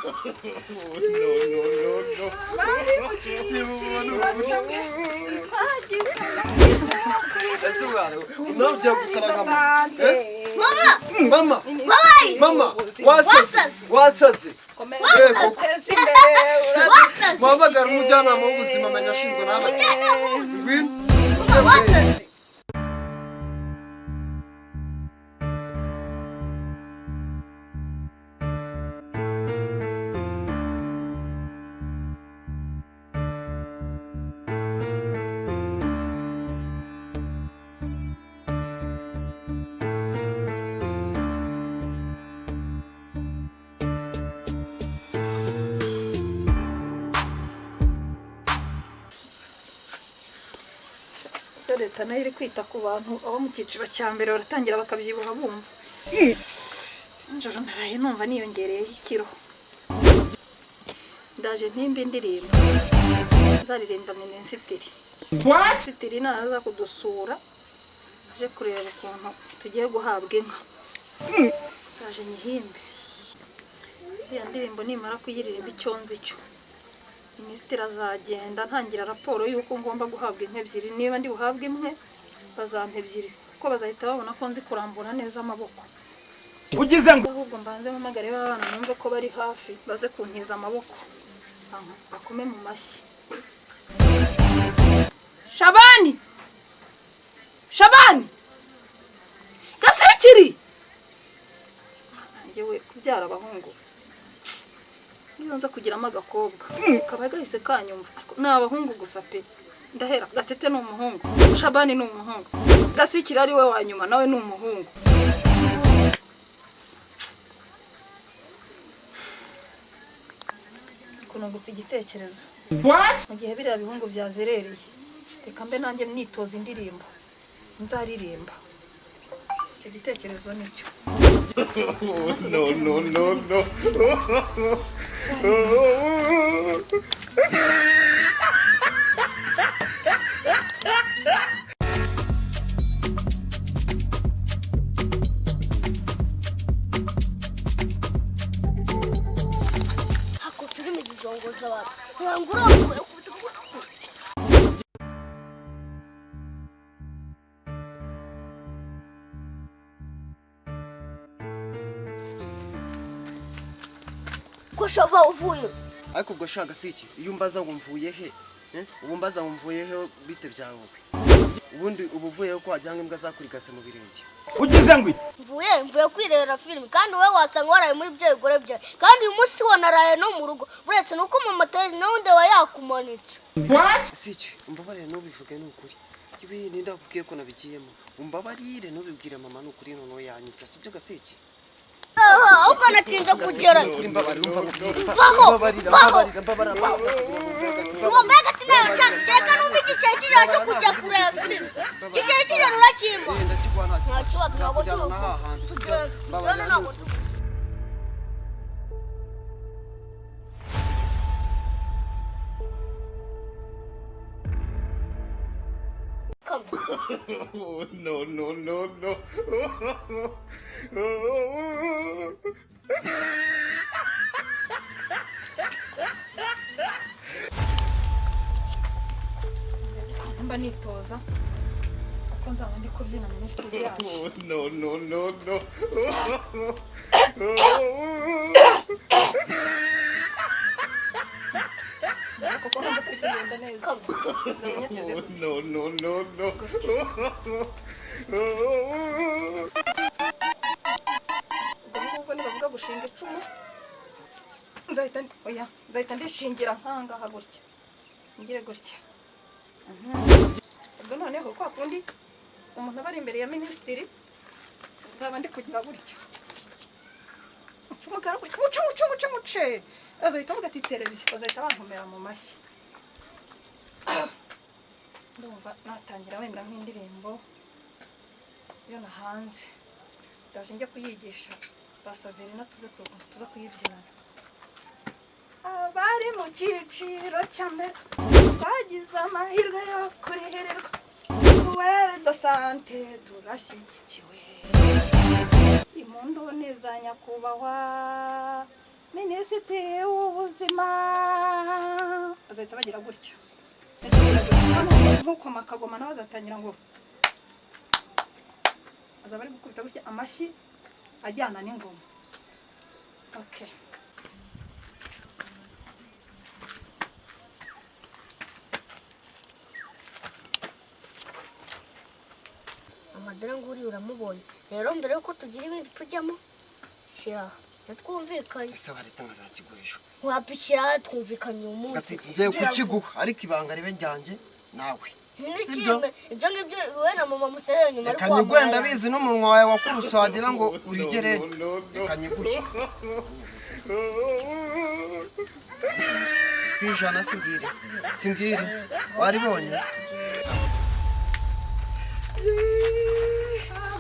No, no, no, no. Bari mu cyiciro cya mbere twagize amahirwe yo Ese mwana, nawe ugiye gusara nka mama? Sante. Mama! Mama, Mama! mama, wasaze, wasaze. Komeza Yego. uteze imbere. Wasaze! Muhamagara umujyanama w'ubuzima, amenya ashinzwe n'abasazi. Ngwino. Mama, wasaze! Leta nayo iri kwita ku bantu abo mu cyiciro cya mbere, baratangira bakabyibuha bumva. Nijoro naraye numva niyongereyeho ikiro. Ndaje ntimba indirimbo nzaririmba minisitiri. Minisitiri naza kudusura aje kureba ukuntu tugiye guhabwa inka, ndaje nyihimbe iriya ndirimbo. Nimara kuyiririmba, icyo nzi cyo minisitiri azagenda ntangira raporo y'uko ngomba guhabwa inka ebyiri. Niba ndi buhabwe imwe, bazampa ebyiri, kuko bazahita babona ko nzi kurambura neza amaboko. Ugize ngo Ahubwo mbanze mpamagare b'abana numve ko bari hafi, baze kuntiza amaboko akome mu mashyi. Shabani, Shabani, Gasekiri! Nanjye we kubyara abahungu, niba nza kugiramo agakobwa kaba gahise kanyumva. Ariko ni abahungu gusa pe. Ndahera Gatete ni umuhungu, Shabani ni umuhungu, Gasikiri ari we wa nyuma nawe ni umuhungu. Kunungutse igitekerezo. Mu gihe biriya bihungu byazerereye, reka mbe nanjye mwitoza indirimbo nzaririmba. Icyo gitekerezo nicyo. No, no, no, no. Hako filime zizongoza abantu ntabwo urambuye. Ko shova uvuye? Ariko ubwo shaka si iki, iyo umbaza ngo mvuye he? Eh? Ubu mbaza ngo mvuye he, bite byawe? Ubundi uba uvuyeho ko wagira ngo imbwa zakurigase mu birenge. Ugize ngo iki? Mvuye kwirebera filime, kandi wowe wasanga waraye muri byo bigore byawe, kandi uyu munsi wanaraye no mu rugo, uretse nuko mama atazi nawe ndeba yakumanitse. Si iki, umbabarire ntubivuge, ni ukuri. Ibi ninde wakubwiye ko nabigiyemo? Umbabarire ntubibwire mama, ni ukuri, noneho yanyica. Sibyo, Gasiki? Aha, ahubwo natinze kugerayo. Ukuri, mbabarira, umva nkubwire. Vaho, Mbabarira, vaho. mbabarira, mbabarira, mbabarira. Uwo mbega ati nayo nshaka kereka numva igiceri cy'ijana cyo kujya kureba filime. Igiceri cy'ijana urakimpa? Ndakiguha, nta Nta kibazo, ntabwo Nakujyana tubivuga. n'ahahandi. Tugenda Mbabarira, ntabwo tubivuga. Come. No, no, no, no. Mba nitoza uko nzaba ndi kubyina minisitiri yacu. No, no, no, no. Kuko ntabwo atari kugenda neza. Come. Nzaba nyateze. No, no, no, no. Ubwo ngubwo nibavuga gushinga icumu, nzahita, oya, nzahita ndishingira nkangaha gutya, ngire gutya. Ubwo noneho kwa kundi umuntu aba ari imbere ya minisitiri, nzaba ndi kugira gutya, umugara gutya, muce, muce, muce, muce, bazahita bavuga ati televiziyo, bazahita bankomera mu mashyi. Ndumva natangira wenda nk'indirimbo yo nahanze, ndaje njya kuyigisha ba Saverina, tuze kureba ukuntu tuza kuyibyinana. Abari mu cyiciro cya mbere twagize amahirwe yo kurihirirwa mutuelle de santé, turashyigikiwe. Impundu ni iza nyakubahwa. Minisitiri w'ubuzima bazahita bagira gutya nkuko makagoma nawe azatangira ngo azaba ari gukubita gutya amashyi ajyana n'ingoma. Okay. Amadara nguri uramubonye rero mbere yuko tugira ibindi tujyamo shyira twumvikanye. Ese waretse nkazakiguhisha? Wapishira twumvikanye uyu munsi. Gasiki ngiye kukiguha ariko ibanga ribe ryanjye nawe. Sibyo ibyo ngibyo wowe na mama muserera nyuma ariko wamara. Reka ndabizi n'umunwa wawe wakuruse wagira ngo urigere. Reka nyiguhe. Si ijana singire. Singire. Waribonye?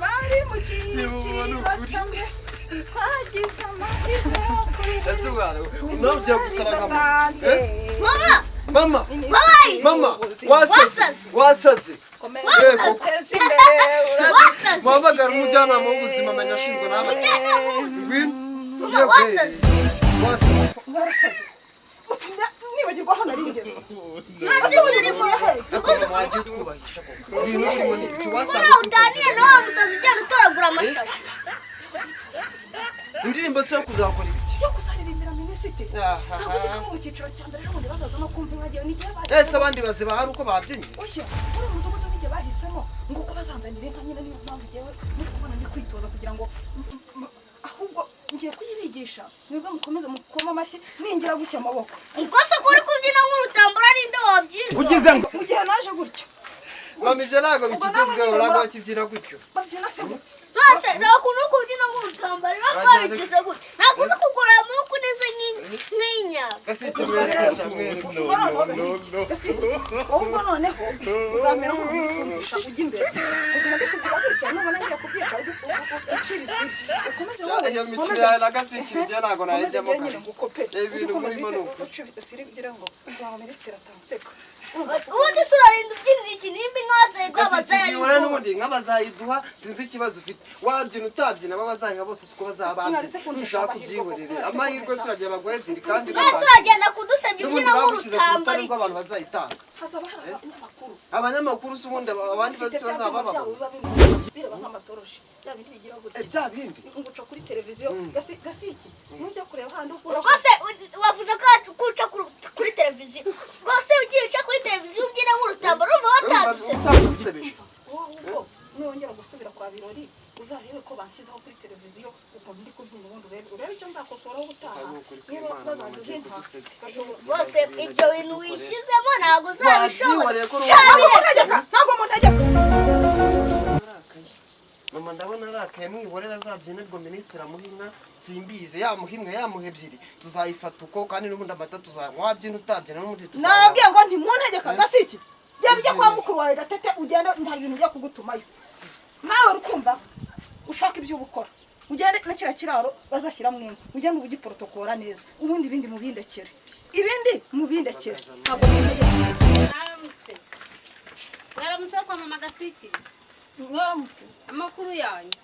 Bari mu cyiciro cyangwa twagize amahirwe yo Ndetse mwana nawe ugiye gusara nka mama. Mama mama wasaze wasaze wabagara umujyanama w'ubuzima amenya ashinzwe n'abasazi. Mama wasaze wasaze utumya nibagirwa aho nari ngeze. Wagiye utwubahisha koko ibintu urimo ni ibyo wasanga. Utaniye na wa musazi ugenda utoragura amashashi. Indirimbo se yo kuzakora ibiki? Yo kuzaririmbira minisitiri. Ntabwo uzi ko mu cyiciro cya mbere n'ubundi bazaza no kumva inka n'igihe bagiye. Ese abandi baziba hari uko babyinnye? Oya, muri umudugudu n'igihe bahisemo ngo uko bazanzanira inka nyine niyo mpamvu ngewe muri kubona ndi kwitoza kugira ngo ahubwo ngiye kuyibigisha mwebwe mukomeze mukoma amashyi ningira gutya amaboko. Ubwo se kuri kubyina nk'urutambura ninde wabyina? Ugize ngo mu gihe naje gutya. Mama ibyo ntabwo bikigezweho ntabwo bakibyina gutyo. Babyina se gute? Nase ntabwo no kubyina nk'urutambara babigize gutya. Ntabwo uzi kugorora amaboko neza nk'inyama. Gasiki mwerekesha mwereke. Ahubwo noneho uzamera nk'umuntu ujya imbere. Ugomba kugira gutya nubona ngiye kubyica ujye ucira isiri. Ukomeze wowe. Iyo mikino yawe na Gasiki njye ntabwo nayijyamo kabisa. Ibintu murimo ni ukuri. Ucira isiri kugira ngo uzaba minisitiri atanseka. Ubundi se urarinda ubyinira iki nimba inka zayiguha bazayiduha. N'ubundi inka bazayiduha sinzi ikibazo ufite. Wabyina utabyina babazayiha bose siko bazaba babyina. Nushaka kubyihorere amahirwe se uragiye baguha ebyiri kandi mwese uragenda kudusebya n'ubundi ubyina bagushyize ku nk'urutambara rutare iki. rw'abantu bazayitanga. Hazaba hari abanyamakuru. Abanyamakuru se ubundi abandi bose bazaba bababona. Bireba nk'amatoroshi bya bindi bigira gutya. Bya bindi nguca kuri televiziyo gasiki nujya kureba handi ukura. Rwose wavuze ko kuca kuri televiziyo. Rwose ugiye uca kuri televiziyo ubyina nk'urutambara urumva watadusebye. Wowe nongera gusubira kwa birori uzarebe ko banshyizeho kuri televiziyo ukuntu ndi kubyina ubundi urebe icyo nzakosoraho ubutaha. Niba bazajya inka rwose ibyo bintu wishyizemo ntabwo uzabishobora. Ntabwo muntegeka. Mama ndabona arakaye mwihorera azabyinirwa minisitiri amuha inka simbizi yamuha imwe yamuha ebyiri tuzayifata uko kandi n'ubundi amata tuzanywa wabyina utabyina n'ubundi tuzanywa. Nabwiye ngo ntimuntegeka gasiki. Genda ujye kwa mukuru wawe Gatete ugende nta bintu ujya kugutumayo. Nawe urukumva ushaka ibyo ubukora. Ugende na kira kiraro bazashyiramo inka ugende ubugiprotokora neza ubundi ibindi mubindekere. Ibindi mubindekere. Ntabwo muntegeka. Mwaramutse. Mwaramutse kwa mama Gasiki. Mwaramutse. Amakuru yanyu.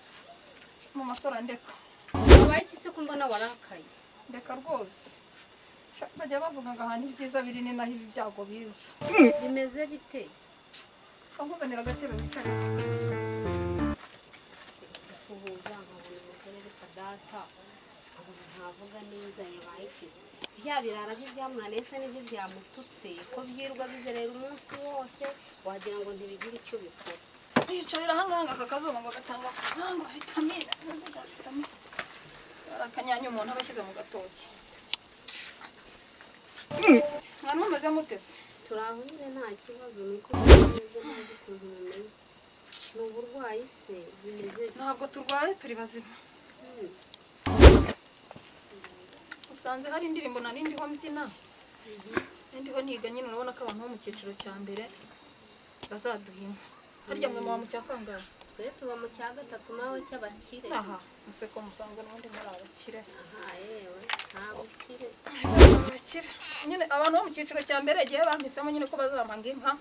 Mu masora ndeka. Wabaye iki se ko mbona warakaye? Ndeka rwose. Bajya bavuga ngo ahantu ibyiza biri ni naho ibi byago biza. Bimeze bite? Nkuzanira agatebe wicare. Gusuhuza nkabona umugore reka data nkabona ntavuga neza yabaye ikize. Bya birara bye byamwanese nibyo byamututse ko byirwa bizerera umunsi wose wagira ngo ntibigire icyo bikora. Yicarira ahangaha aka kazuba ngo gatanga ngo vitamine vitamine. Akanyanya umuntu aba ashyize mu gatoki. Mwana mumeze mutese? Turaho nyine nta kibazo nuko bimeze ntazi ukuntu bimeze. Ni uburwayi se bimeze? Ntabwo turwaye turi bazima. Usanze hari indirimbo nari ndiho mbyina. Ndiho niga nyine urabona ko abantu bo mu cyiciro cya mbere bazaduha inka. Harya mwe muba mu cya kangahe? Twe tuba mu cya gatatu nawe cy'abakire. Aha, museko musanzwe n'ubundi muri abakire. Aha yewe, nta bukire. Abakire. Nyine abantu bo mu cyiciro cya mbere igihe bampisemo nyine ko bazampanga inka.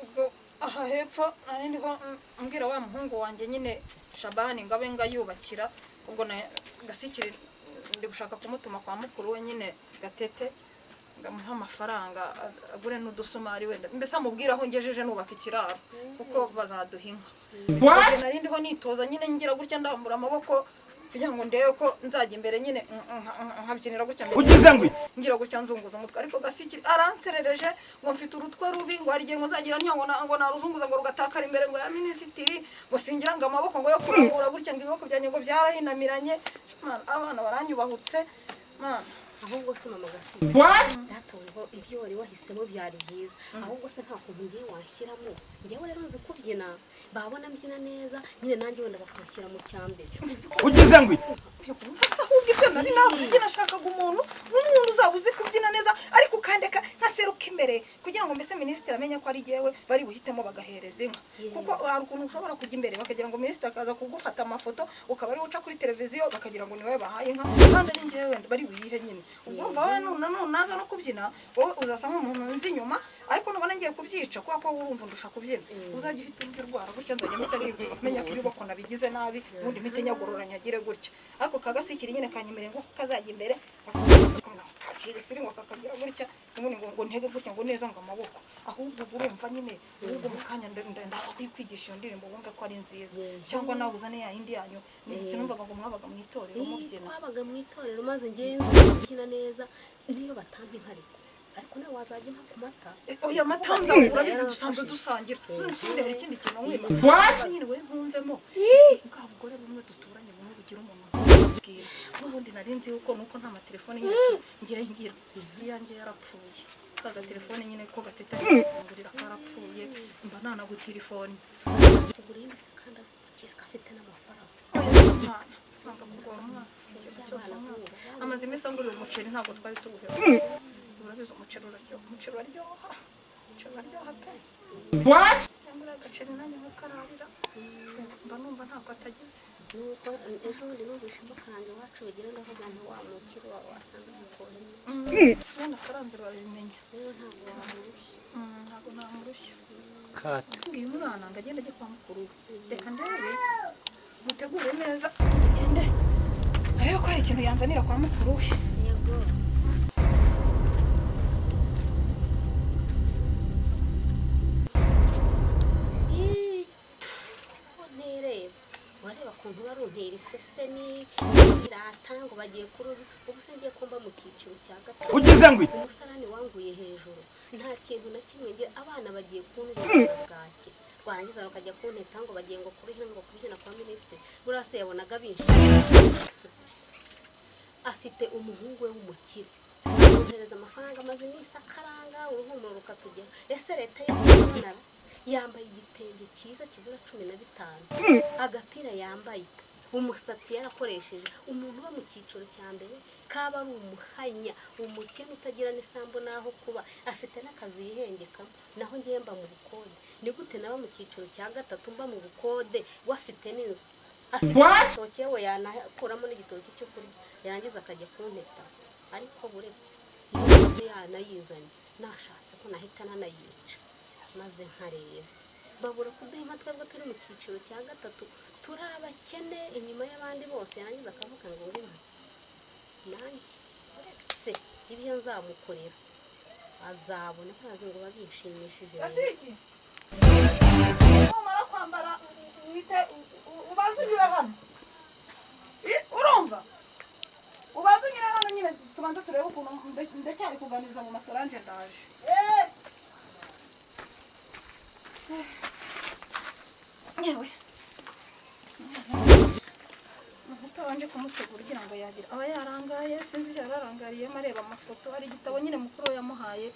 Ubwo aha hepfo nari ndiho mbwira wa muhungu wanjye nyine Shabani ngabe ngayubakira ubwo na Gasikire Ndi gushaka kumutuma kwa mukuru we nyine Gatete ngamuha amafaranga agure n'udusumari wenda mbese amubwira aho ngejeje nubaka ikiraro kuko bazaduha inka. Nari ndiho nitoza nyine ngira gutya ndambura amaboko kugira ngo ndebe ko nzajya imbere nyine nkabyinira gutya Ugize ngo ngira gutya nzunguza umutwe ariko Gasiki aranserereje ngo mfite urutwe rubi ngo hari igihe ngo nzagira ntya ngo naruzunguza ngo rugatakara imbere ngo ya minisitiri ngo singira ngo amaboko ngo yo kurambura gutya ngo ibiboko byanjye ngo byarahinamiranye. Abana baranyubahutse mana. Ahubwo se mama Gasiki data weho ibyo wari wahisemo byari byiza ahubwo se nta kuntu ngiye washyiramo njyewe rero nzi kubyina babona mbyina neza nyine nanjye wenda bakanshyira mu cyambere. Ugize ngo umva se ahubwo ibyo nari navuze nashakaga umuntu uzaba uzi kubyina neza ariko ukandeka nkaseruka imbere kugira ngo mbese minisitiri amenye ko ari jyewe bari buhitemo bagahereza inka kuko hari ukuntu ushobora kujya imbere bakagira ngo minisitiri akaza kugufata amafoto ukaba ari uca kuri televiziyo bakagira ngo ni wowe bahaye inka kandi ari njyewe wenda bari buyihe nyine. Ubwo urumva wowe nunaza no kubyina wowe uzasa nk'umuntu nzi inyuma ariko nubona ngiye kubyica kubera ko urumva ndusha kubyina uzajya uhita urwara gutya nzajya mpita menya ko ibiboko nabigize nabi ubundi mpite nyagororanya agire gutya ariko Kagasikiri nyine kanyemereye ngo kazajya imbere akakira ngo kakagira gutya ubundi ngo ntege gutya ngo neza ngo amaboko ahubwo urumva nyine ahubwo mu kanya ndaza kuyikwigisha iyo ndirimbo wumve ko ari nziza cyangwa nawe uzane ya yindi yanyu. Sinumvaga ngo mwabaga mu itorero mubyina. Twabaga mu itorero maze ngewe nzi neza niyo batampa inka ariko nawe wazajya umpa ku mata. Oya amata nzagura dusanzwe dusangira nsundi hari ikindi kintu nkwima nyine we nkumvemo bwa bugore bumwe duturanye bumwe bugira umuntu ubwira n'ubundi nari nzi yuko nuko nta matelefone nyine ngira ngira iyanjye yarapfuye kaga telefone nyine ko Gatete ngurira karapfuye mba nanagutelefone kugura indi se kandi ukeka afite n'amafaranga. Nanga kugora umwana amaze iminsi anguriye umuceri ntabwo twari tuwuhewe. Urabizi umuceri uraryoha umuceri uraryoha umuceri uraryoha pe. Yanguriye agaceri nanjye nkakararira mba numva ntabwo atagize. Nuko ejo bundi numvise mukarange iwacu bigira ndavuga nti wa mukire wawe wasanga yakuremo. Bene akaranze barabimenya rero ntabwo wamurushya. Ntabwo namurushya. Mbwiye umwana ngo agende ajye kwa mukuru we reka ndebe mutegure neza agende arebe ko hari ikintu yanzanira kwa mukuru we. Yego. Urareba ukuntu baruntera isesemi irata ngo bagiye kuri ubu se ngiye kumba mu cyiciro cya gatatu. Ugize ngo umusarani wanguye hejuru nta kintu na kimwe ngira abana bagiye kundwara bwaki barangiza bakajya kunteta ngo bagiye ngo kuruhira ngo kubyina kwa minisitiri buriya se yabonaga binshi afite umuhungu we w'umukire amuhereza amafaranga amaze iminsi akaranga uruhumuro rukatugera. Ese leta y'u yambaye igitenge cyiza kigura 15 agapira yambaye umusatsi yarakoresheje umuntu uba mu cyiciro cya mbere kaba ari umuhanya umukene utagira n'isambu naho kuba afite n'akazu yihengekamo naho ngiye mba mu bukode. Ni gute naba mu cyiciro cya gatatu mba mu bukode wafite n'inzu afite igitoki we yanakuramo n'igitoki cyo kurya yarangiza akajya kumpeta ariko buretse yanayizanye nashatse ko nahita nanayica maze nkareba babura kuduha inka twebwe turi mu cyiciro cya gatatu turi abakene inyuma y'abandi bose yarangiza akavuga ngo inka nanjye uretse ibyo nzamukorera azabona ntazi ngo babishimishije. Gasiki numara kwambara uhite ubanze unyure hano urumva ubanze unyure hano nyine tubanze turebe ukuntu ndacyari kuganiriza mu masoranje ndaje. Yewe utabanje kumutegura ugira ngo yagira aba yarangaye sinzi ibyo yararangariyemo areba amafoto hari igitabo nyine mukuru we yamuhaye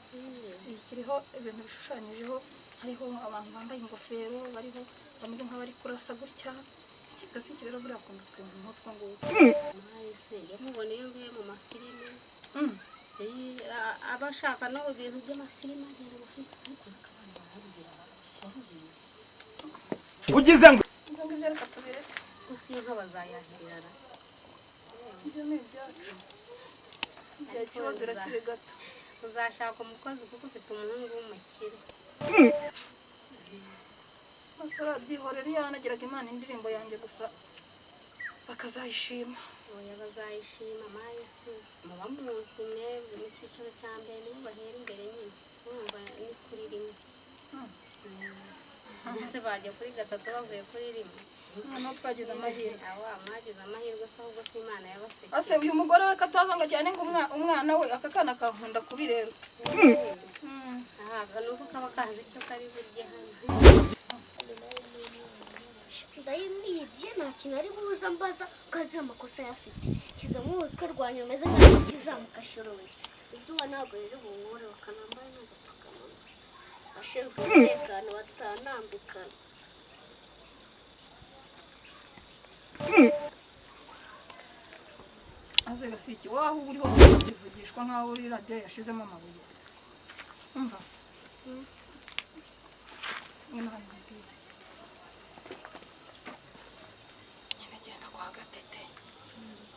kiriho ibintu bishushanyijeho hariho abantu bambaye ingofero bariho bameze nk'abari kurasa gutya. Iki Gasiki rero buriya akunda utuntu nk'utwo ngutwo. Mwahise mubona iyo ngiyo mu mafilime aba ashaka no ibintu by'amafilime agenda amafilime ariko uzi ko abana barabibwira barubizi. Ugize ngo ibyo ngibyo reka tubireke gusa iyo nka bazayahirira ibyo ni ibyacu igihe kibazo irakiri gato. Uzashaka umukozi kuko ufite umuhungu w'umukire. Masora byihorera iyo yanagiraga Imana indirimbo yanjye gusa bakazayishima. Oya, bazayishima maye se muba muzwi mwebwe mu cyiciro cya mbere, nibo bahera imbere nyine, urumva ni kuri rimwe. Mbese bajya kuri gatatu bavuye kuri rimwe. Noneho twagize amahirwe. Awa, mwagize amahirwe se ahubwo ko Imana yabasekeye. Ase uyu mugore we kataza ngo ajyane ngo umwana we, aka kana kankunda kubi rero. Aha ni uko kaba kazi icyo kari burye hano. Ndayimwibye, nta kintu ari buze ambaza ko azi amakosa yafite. Kizamuka rwanya umeze nkaho kizamuka shirongi. Izuba ntabwo riri bunkure, bakanambara n'agapfukamunwa. Abashinzwe umutekano batanambikana. Aze Gasiki, wowe aho uri hose ukivugishwa nkaho uri radiyo yashizemo amabuye. Umva. Ngwino hano nkubwire. Nyine genda kwa Gatete.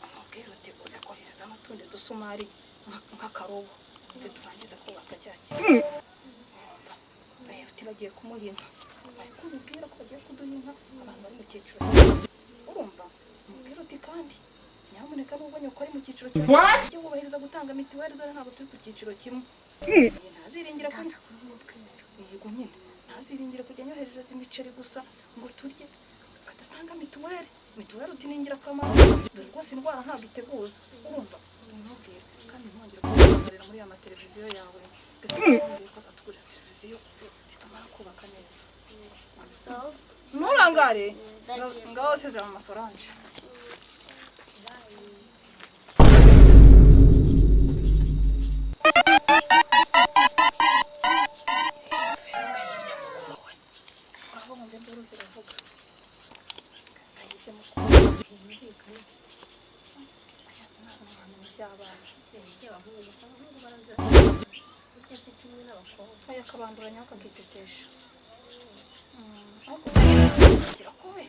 Amubwire uti uze kohereza n'utundi dusumari nk'akarobo. Uti turangize kubaka cya kintu. Urumva? Uti bagiye kumuha inka. Ariko umubwira ko bagiye kuduha inka abantu bari mu cyiciro kimwe. Urumva? Umubwire uti kandi nyamuneka nubwo nyoko ari mu cyiciro kimwe, ujye wubahiriza gutanga mitiweli, dore ntabwo turi ku cyiciro kimwe. Ntaziringira ko Ndaza kubimubwira. Yego nyine, ntaziringire kujya anyoherereza imiceri gusa ngo turye adatanga mituweli. Mituweli uti ni ingirakamaro, dore rwose indwara ntabwo iteguza. Urumva? Umubwire kandi ntongere kugukorera muri ya mateleviziyo yawe. Gatete ko azatugurira televiziyo nitumara kubaka neza. Sawa. Nturangare. Ndagiye. Ngaho sezera mama Solange. Uraho wumva induru ziravuga. Ayibye mukuru. Yumvikana se. Aya mwana wamenya iby'abana. Iby'abahungu gusa, abahungu barazira burya se kimwe n'abakobwa. Aya akabanduranya akakitetesha. Ariko kugira ko we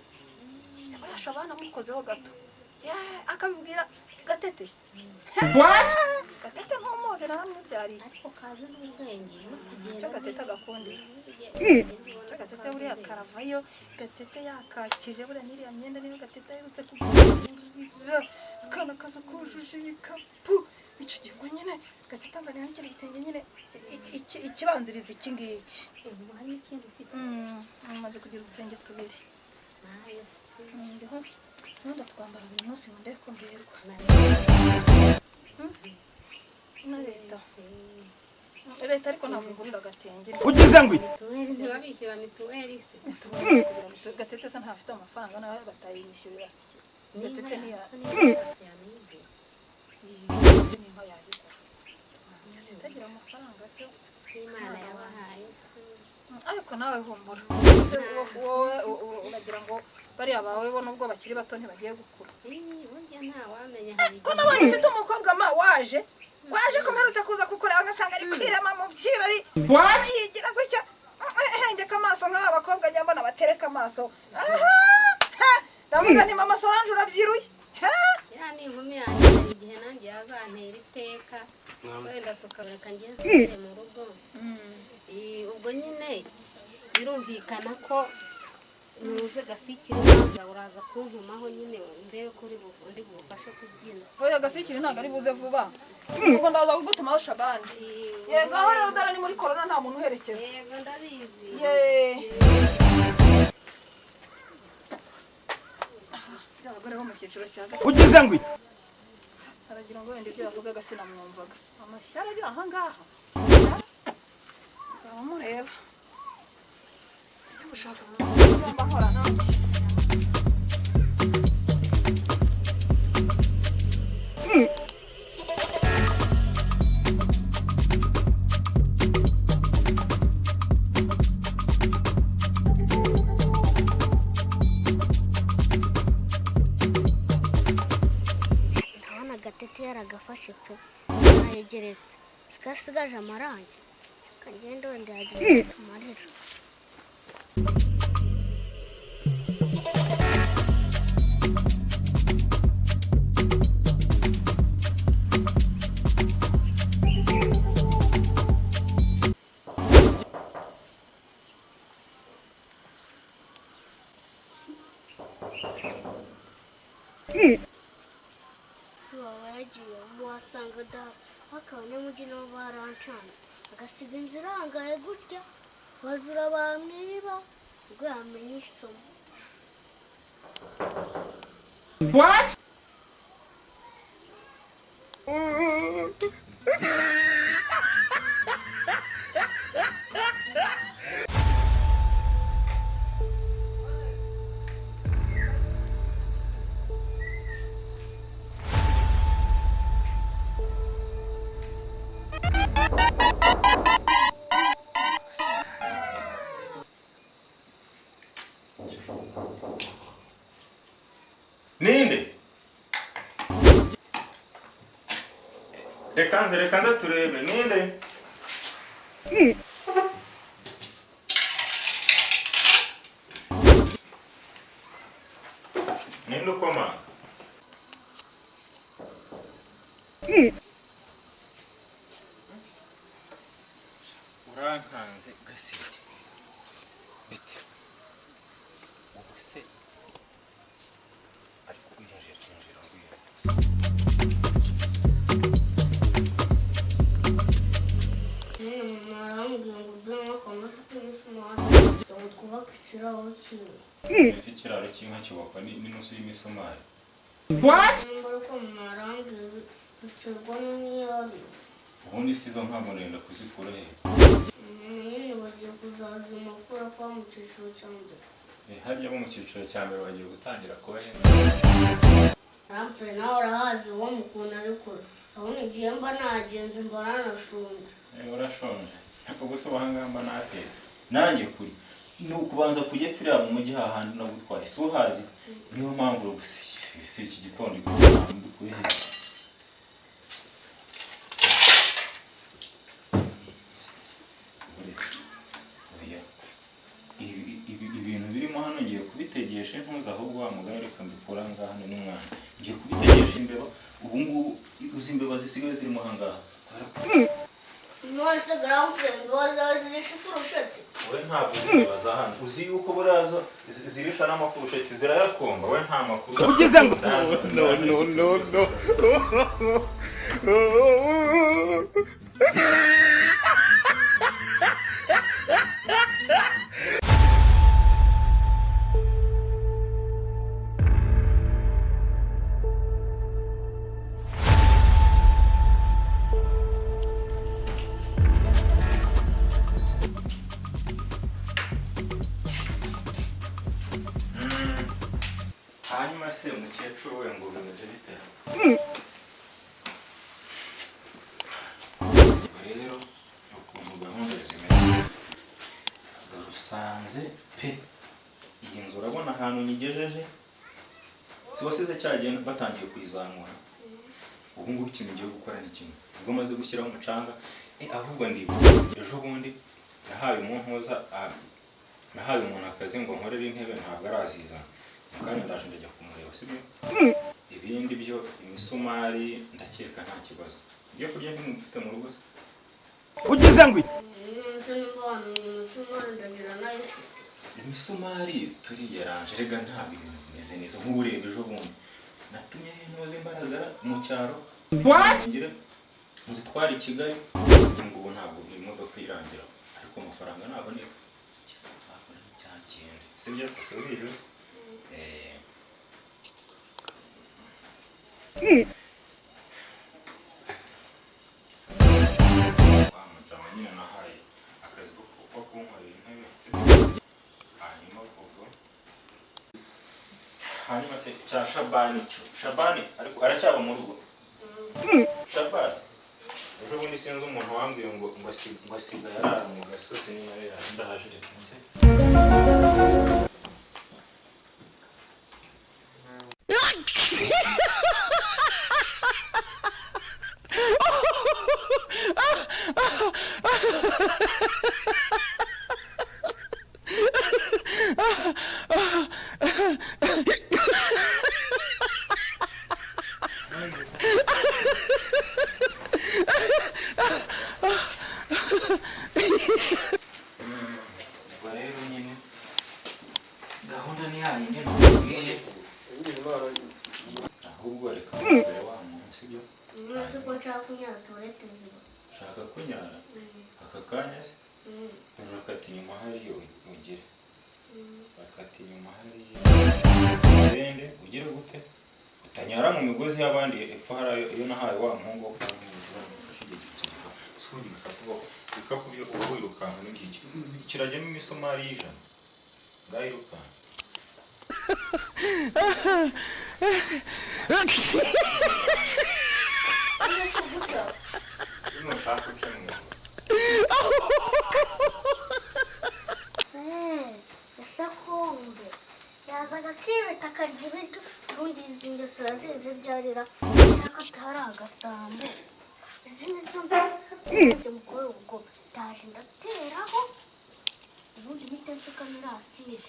yabarasha abana amukozeho gato. Akabibwira Gatete. Gatete ntumuzi, naramubyariye. Ariko kazi n'ubwenge no kugenda. Icyo Gatete agakundira. Icyo Gatete buriya karavayo, Gatete yakakije buriya n'iriya myenda niyo Gatete aherutse kugura. Akana kaza kujuje ibikapu. Icyo gihe ubwo nyine Gatete anzanira n'ikindi gitenge nyine ikibanziriza iki ngiki. Ubu hari n'ikindi ufite? Maze kugira udutenge tubiri. Maye se. Ndiho ubundi twambara buri munsi ngo ndebe ko mberwa. Na leta. Leta ariko ntabwo igurira agatenge. Ugize ngo iki? Mituweli ntibabishyura mituweli se? Mituweli kugura mituweli. Gatete se ntafite amafaranga nawe batayinyishyurira sike. Gatete niya niba yashatse yanayigura. Gatete ni inka yayigura. Gatete agira amafaranga cyo. Nk'Imana yabahaye se. Ariko nawe humura. Wowe uragira ngo bariya bawe bo nubwo bakiri bato ntibagiye gukura. Burya ntawamenya hari Ko nabonye ufite umukobwa ma waje ko mperutse kuza kukureba ngasanga ari kwirema mu byirori yigira gutya hengeka amaso nk'aba bakobwa njya mbona batereka amaso. Ndavuga nti mama Solange urabyiruye. Ya ni inkumi yanjye, hari igihe nanjye yazantera iteka wenda tukabareka ngiye nsubire mu rugo. Ubwo nyine birumvikana ko nuze Gasikiri uraza uraza kuntumaho nyine ndebe ko uri bufashe kubyina. Oya Gasikiri ntabwo ari buze vuba, ubwo ndaza kugutumaho Shabani. Yego aho rero dara ni muri corona nta muntu uherekeza. Yego ndabizi. By'abagore bo mu cyiciro cya gatatu. Ugize ngo iki? Aragira ngo wenda ibyo yavugaga sinamwumvaga. Amashyari ari aha ngaha. Nzaba mureba. Niba ushaka ngomba nkora nanjye. Ndabona Gatete yaragafashe pe, arayegeretse sigasigaje amarangi. Kagenda wenda yagira icyo tumarira. Ariko abanyamujyi nabo barancanze, agasiga inzu irangaye gutya, abajura bamwiba ubwo yamenya isomo. What? Ninde? Reka nze turebe ninde? Ninde ukoma? Urankanze gaseke. Bite. Ubu se ariko injira ngwino. Nyine mama arambwira ngo ugure nk'akamasa k'imisumari ngo twubake ikiraro cy'inka. Ese ikiraro cy'inka cyubakwa n'inusu y'imisumari? What? Nimba ariko mama arambwira biterwa n'imyari. Ubundi si izo nka ngo ndenda kuzikura he? Nyine bagiye kuzazima kubera ko mu cyiciro cya mbere. Harya bo mu cyiciro cya mbere bagiye gutangira kuba he? Aramfure nawe urahazi uwo mukunda ariko urabona igihe mba nagenze mba nanashonje. Urashonje. Ubwo se ubuhanga mba natetse. Nanjye kuri ni ukubanza kujya pfira mu mujyi hahandi nagutwaye. Si uhazi? Niyo mpamvu si iki gitondo mbikuye he? Ibintu birimo hano ngiye kubitegesha intuza ahubwo wa mugani reka mbikura ngaha hano n'umwana. Ngiye kubitegesha imbeba ubu ngubu uzi imbeba zisigaye zirimo aha ngaha. Nonese garamfure imbeba zawe zirisha ifurusheti? Wowe ntabwo uzi imbeba za hano. Uzi yuko buriya zo zirisha n'amafurusheti zirayakomba we nta makuru. Ugize ngo No no no no. Hanyuma se mukecuru we ngo bimeze bite? Rero ukuntu gahunda zimeze, dore usanze pe iyi nzu urabona ahantu nyigejeje, si wasize cyagenda batangiye kuyizamura. Ubu ngubu ikintu ngiye gukora ni kimwe, ubwo maze gushyiraho umucanga, ahubwo ndibuka ejo bundi nahaye umuntu nahaye umuntu akazi ngo nkorere intebe ntabwo arazizana. Kandi ndaje ndajya kumureba sibyo? Ibindi byo imisumari ndakeka nta kibazo. Ibyo kurya ntimufite mu rugo se? Ugize ngo Nonese nimba imisumari ndagira nayo ifite. Imisumari turiyeranje rega ntabwo ibintu bimeze neza nk'ubu ureba ejo bundi natumye intozi imbaragara mu cyaro. What? Ngire nzitware i Kigali ngo ubu ntabwo imodoka irangira ariko amafaranga naboneka. Nzakora cya kindi. Sibyo se subize? Wa nyine nahaye akazi ko kunkorera intebe hanyuma ubwo hanyuma se cya Shabani cyo Shabani ariko aracyaba mu rugo. Shabani ejo bundi sinzi umuntu wambwiye ngo ngo asigaye arara mu gasozi niba ndahaje reka nze. Ubwo rero nyine gahunda ni yayindi nakubwiye, ahubwo reka mbere wa muntu sibyo? Nonese ko nshaka kunyara tuwarete nziba. Ushaka kunyara? Aka kanya se? Urakata inyuma hariya ugire. Bakata inyuma hariya. Ugende ugire gute? Utanyara mu migozi y'abandi epfo hariya iyo nahaye wa muhungu wo kwa Mwiza mufashe igihe gito. Sundi bikapu byo uba wirukanka n'iki kirajyamo imisumari y'ijana. Ngaho irukanka. Nushaka uce mu Gasakombe yazaga akibeta akarya ibiryo, ubundi izi ngeso yazize byarira ko atari agasambo. Izi ni zo mbaraga mukora ubwo ndaje ndateraho ubundi mpite nsukamo irasire.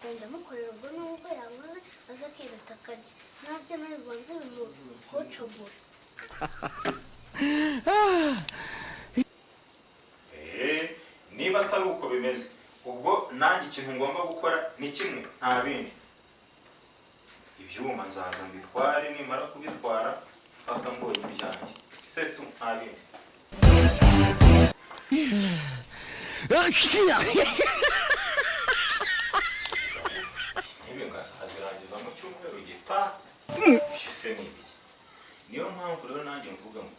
Nanjye mukorera ubwo nubwo yankoze aza akibeta akarya nabyo nabibanze bimukocagura. Niba atari uko bimeze ubwo nanjye ikintu ngomba gukora ni kimwe nta bindi. Ibyuma nzaza mbitware, nimara kubitwara mpaka mbonye ibyanjye setu nta bindi. Ibi ngasazirangiza mu cyumweru gitaha. Ibyo se ni ibiki? Niyo mpamvu rero nanjye mvuga ngo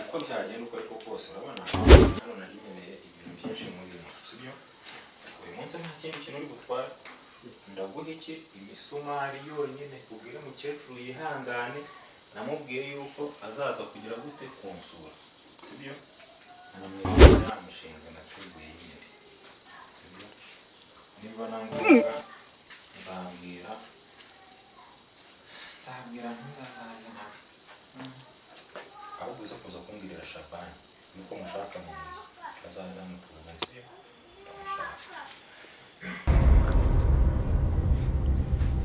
uko byagenda uko ariko kose urabona hano nari nkeneye ibintu byinshi muri bino, sibyo? Uyu munsi nta kindi kintu uri butware, ndaguha iki? Imisumari yonyine. Ubwire mukecuru yihangane, namubwiye yuko azaza kugira gute kunsura, sibyo? Anamwereka ya mishinga nateguye yindi, sibyo? Niba na ngombwa nzabwira ntuzazaze nawe. Ahubwo uza kuza kumbwirira Shabani niko mushaka mu mujyi azaza hano tuvugane, sibyo? Ndamushaka.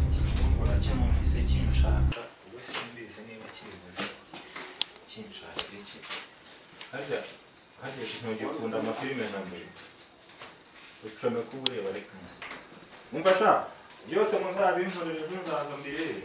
Iki gihugu nacyo numvise kinshaka, ubu simbizi niba kibivuze kinshakira iki. Harya ntugikunda amafilime na mbere ucomeka uba ureba reka nze. Umva sha byose muzabinkorera ejo nzaza mbirebe.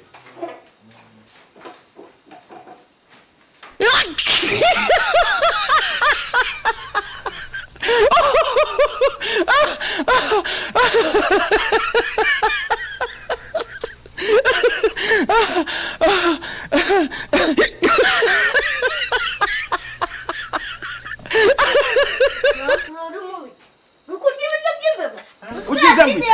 Ugize ngo iki?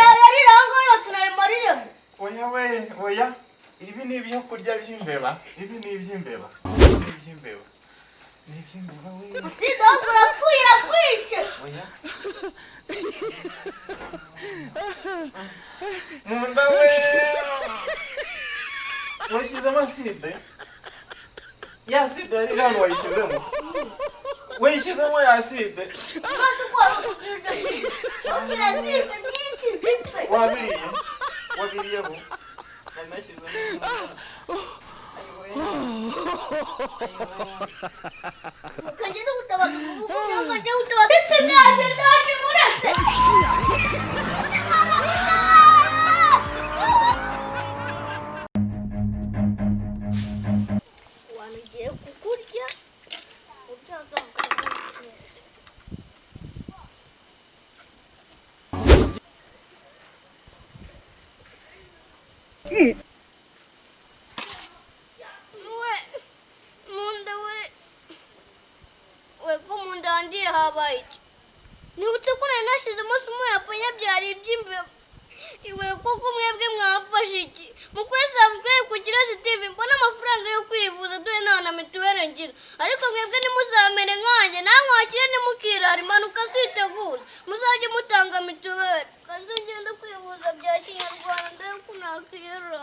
Oya we, oya. Ibi ni ibyo kurya by'imbeba. Ibi ni iby'imbeba. Ni iby'imbeba. Ni iby'imbeba we. Usida urapfuye irakwishe. Oya. Munda we. Washyizemo aside? Ya aside yari hano wayishyizemo? Wayishyizemo ya aside? Umaze ukora ukubwira iryo nyinshi zipfe. Wabiriye? Wabiriyeho? Nanashyizemo. Ukajya no gutabaza ukuboko ukajya gutabaza ndetse ndaje ndaje murase. Wanagiye kukurya ubyazamuka neza. We munda we we ko munda wandiye habaye iki? Nibutse ko nari nashyizemo sumu yapanya byari iby'imbeba. Iwe koko mwebwe mwafashe iki? Mukore subscribe ku Kirezi TV mbone amafaranga yo kwivuza dore nta na mituweli ngira. Ariko mwebwe ntimuzamere nkanjye, namwe wakire ntimukirare, impanuka ziteguza. Muzajye mutanga mituweli. Kanze ngende kwivuza bya kinyarwanda ndebe ko nakirara.